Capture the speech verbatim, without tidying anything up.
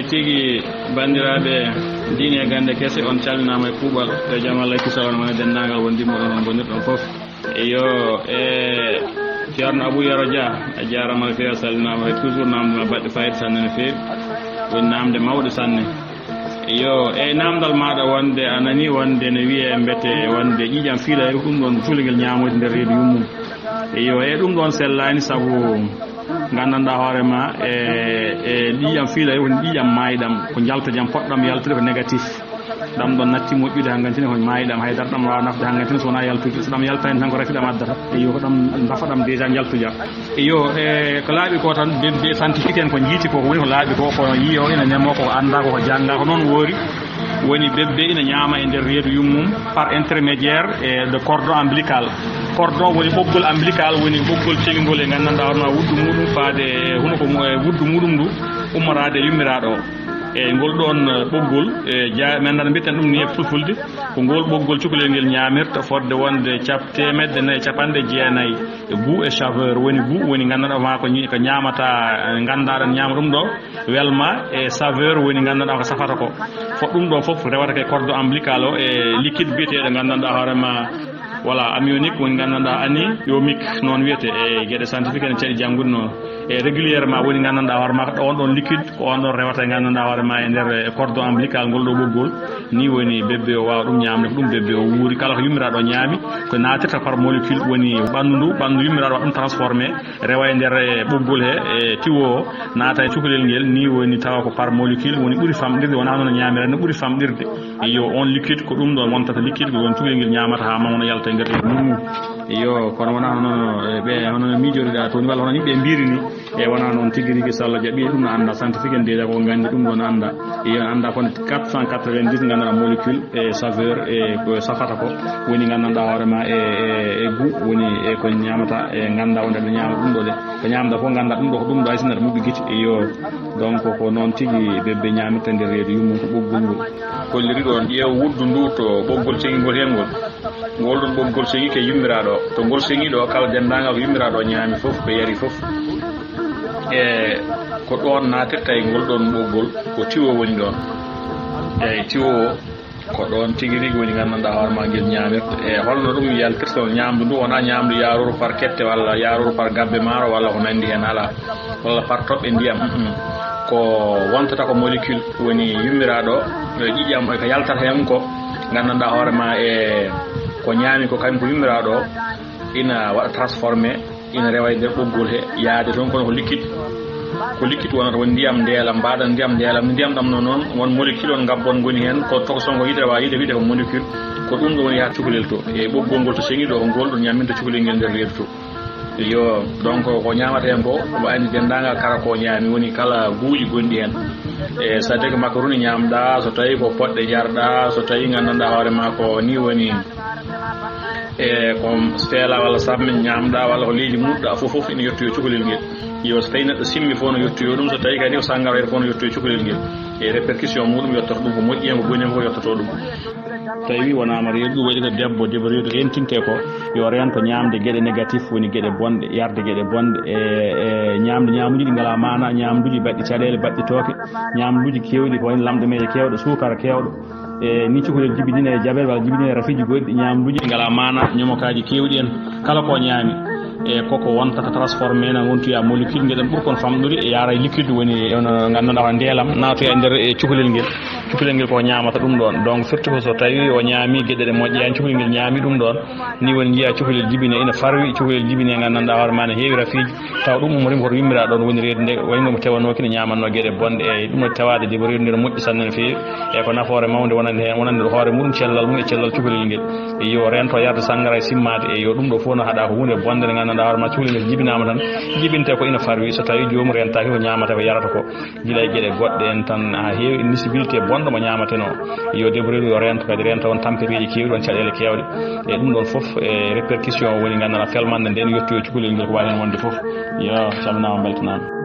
Tigi, banndiraaɓe diine e gannde kese, on calminaama e kuuɓal. E jam Allah e kisal on wona denndaangal wondiiɓe moɗon, on ngonirɗon fof. Eyo, e Ceerno Abuu Yero Dia, a jaaraama no feewi, a salminaama, e toujours naamnde ma baɗɗe faayiida sanne no feewi. Woni naamnde mawɗe sanne. Eyo, e naamndal maaɗa wonde a nani wonde ne wiyee mbete wonde ƴiiƴam fiilayru, ɗum ɗon cukalel ngel ñaamoyta nder reedu yummum. Eyo, e ɗum ɗon sellaani sabu nganndanɗaa hoore ma, e, e ƴiiƴam fiilayru woni ƴiiƴam maayɗam, ko njaltojam, poɗɗam yaltude ko négatif. Ɗam ɗon natti moƴƴude hangantin ko maayɗam, haydara ɗam waawa nafde hangantin so wonaa yaltude. So ɗam yaltaani tan ko rafi ɗam addata. Eyo, ko ɗam nafa ɗam déjà njaltuja. Eyo, e ko laaɓi ko tan, bébé scientifique en ko njiiti ko, ko woni ko laaɓi ko, ko yi'o ina nemo, ko anndaa ko, ko janngaa ko, noon woori. Woni bébé ina ñaama e nder reedu yummum par intermédiaire, e, de cordon ombilical. Cordon woni ɓoggol ombilical, woni ɓoggol cegingol e nganndanɗaa hoore ma wuddu muɗum faade e hunuko mu-, e wuddu muɗum ndu ummoraade e yummiraaɗo o. E ngol ɗoon, e, ɓoggol, e, ja-, mi anndaa no mbiyeten ɗum ni e fulfulde, ko ngol ɓoggol cukalel ngel ñaamirta fodde wonde cap-, teemedde nayi e capanɗe jeenayi e goût e saveur. Woni goût, woni nganndanɗaa ma ko ñi-, ko ñaamata, e, nganndaa ɗon ñaama ɗum ɗo, welma e saveur woni nganndanɗaa ko safata ko. Fof ɗum ɗo fof rewata ko e cordon ombilical o e liquide biyeteeɗo nganndanɗaa hoore ma, voilà, amionique woni nganndanɗaa ani yo mic noon wiyete e geɗe scientifique en caɗi janngude noon. E régulièrement woni nganndanɗaa hoore ma ko on ɗon liquide ko on ɗon rewata e nganndanɗaa hoore ma e nder e cordon ombilical ngol ɗo ɓoggol. Ni woni bébé o waawa ɗum ñaamde, ko ɗum bébé o wuuri. Kala ko yummiraaɗo o ñaami, ko naatirta par molécule woni ɓanndu ndu, ɓanndu yummiraaɗo waɗa ɗum transformé, rewa e nder e ɓoggol he, e tiwo o, naata e cukalel ngel, ni woni tawa ko par molécule woni ɓuri famɗirde, wonaa hono ñaamira no ɓuri famɗirde. Iyo, on liquide ko ɗum ɗon wontata liquide, ko ɗon cukalel ngel ñaamata haa mawna yalta e nder e mum. Iyo, kono wonaa hono, e, ɓe, hono no miijoriɗaa toon, walla hono yimɓe mbiri ni. E wonaa noon tigi rigi, so Allah jaɓii, ɗum no annda scientifique en déjà ko nganndi ɗum ɗon annda. Iyo, annda kon quatre cent quatre-vingt-dix nganndanɗaa molécule e saveur e ko safata ko woni nganndanɗaa hoore ma e, e, e goût woni e ko ñaamata e ngannda wonde aɗa ñaama ɗum ɗo de. Ko ñaamda fof ngannda ɗum ɗo ko ɗum ɗo hay sinno aɗa muɓɓi gite. Iyo, donc ko noon tigi bébé ñaamirta nder reedu yummum ko ɓoggol ngol. Holliri ɗon ƴeew wuddu ndu to ɓoggol cegingol heen ngol. Ngol ɗon ɓoggol seŋi ko yummiraaɗo o. To ngol seŋi ɗo, kala denndaangal ko yummiraaɗo o ñaami fof, ko yari fof, e ko ɗoon naatirta e ngol ɗon ɓoggol, ko tiwo woni ɗoon. Eey, tiwo o, ko ɗoon tigi rigi woni nganndanɗaa hoore maa ngel ñaamirta. E holno ɗum yaltirta on ñaamdu ndu? Wonaa ñaamdu yaarooru par kette walla yaarooru par gabbe maaro walla ko nanndi heen, alaa. Walla par toɓɓe ndiyam. Mm, mm. Ko wontata ko molécule woni yummiraaɗo o, e ƴiiƴam, e ko yaltata heen ko, nganndanɗaa hoore maa e ko ñaami ko kañum ko yummiraaɗo o, ina waɗa transformé, ina rewa e nder ɓoggol he, yaade toon kono ko liquide. Ko liquide wonata, woni ndiyam ndeelam, mbaɗa ndiyam ndeelam. Ndiyam ɗam noon, noon won molécule on ngabbon ngoni heen, ko tokoson ko yiite, rewa yiite, wiyetee ko molécule. Ko ɗum ɗo woni yaha cukalel to. E ɓoggol ngol to seŋi ɗo, ko ngol ɗo ñamminta cukalel ngel nder reedu to. Iyo, donc ko ñaamata heen ko, omo anndi denndaangal kala ko ñaami, woni kala guuƴi gonɗi heen. E, so tawii ko makaroni ñaamɗaa, so tawii ko poɗɗe njarɗaa, so tawii nganndanɗaa hoore maa ko nii woni, e, ko feela walla samme ñaamɗaa, walla ko leeji muɗɗaa, fof, fof ina yettoyoo cukalel ngel. Iyo, so tawii neɗɗo simmi fof no yettoyoo ɗum, so tawii kadi ko sanngarayre fof no yettoyoo cukalel ngel. E répercussion muɗum yottoto ɗum, ko moƴƴi heen, ko boni heen, ko yottotoo ɗum. Tawi wonaama reedu, waɗi ko debbo, debbo reedu rentinte ko, yo rento ñaamde geɗe négatif, woni geɗe bonɗe, yarde geɗe bonɗe, e, e ñaamde ñaamuuji ɗi ngalaa maanaa, ñaamduuji baɗɗi caɗeele, baɗɗi tooke, ñaamduuji keewɗi, ko wayno lamɗo meeje keewɗo, suukara keewɗo. E, ni cukalel jibinina e jabet walla jibinina e rafiiji goɗɗi, ñaamduuji ɗi ngalaa maanaa, ñomokaaji keewɗi en, kala ko ñaami. E, koko wontata transformé, ena wontoya molécule, ngeɗen ɓuri kon famɗude, e yaara e liquide, woni, e, no ngannduɗaa ko ndeelam, naatoya e nder, e, cukalel ngel. Cukalel ngel ko ñaamata ɗum ɗoon. Donc, firti ko so tawi o ñaami geɗe ɗe moƴƴaani, cukalel ngel ñaami ɗum ɗoon. Ni woni njiya cukalel jibine ina farwi, cukalel jibine nganndanɗaa hoore maa ne heewi rafiiji, tawa ɗum ummorii ko to yummiraa ɗoon woni reedu nde, wayno mo tewanooki ne ñaamannoo geɗe bonɗe. Eey, ɗum woni tawaade debbo reedu nde no moƴƴi sanne no feewi. E ko nafoore mawnde wonande heen, wonande hoore muɗum, cellal mum e cellal cukalel ngel. E yo rento yarde sanngara e simmaade. E yo ɗum ɗo fof no haɗa ko huunde bonde nde nganndanɗaa hoore maa cukalel ngel jibinaama tan, jibinte ko ina farwi. So tawi joomum rentaaki ko ñaamata ko yarata ko. Gila e geɗe goɗɗe en tan, haa heewi nisibilité bonɗo mo ñaamatenoo. Yo debbo reedu yo rento kadi, renta on tampetiiji keewɗi, on caɗeele keewɗe. E ɗum ɗon fof, e répercussion woni nganndanɗaa felmannde nden yettoyo cukalel ngel ko waawi heen wonde fof. Yo, calminaama, mbeltanaama.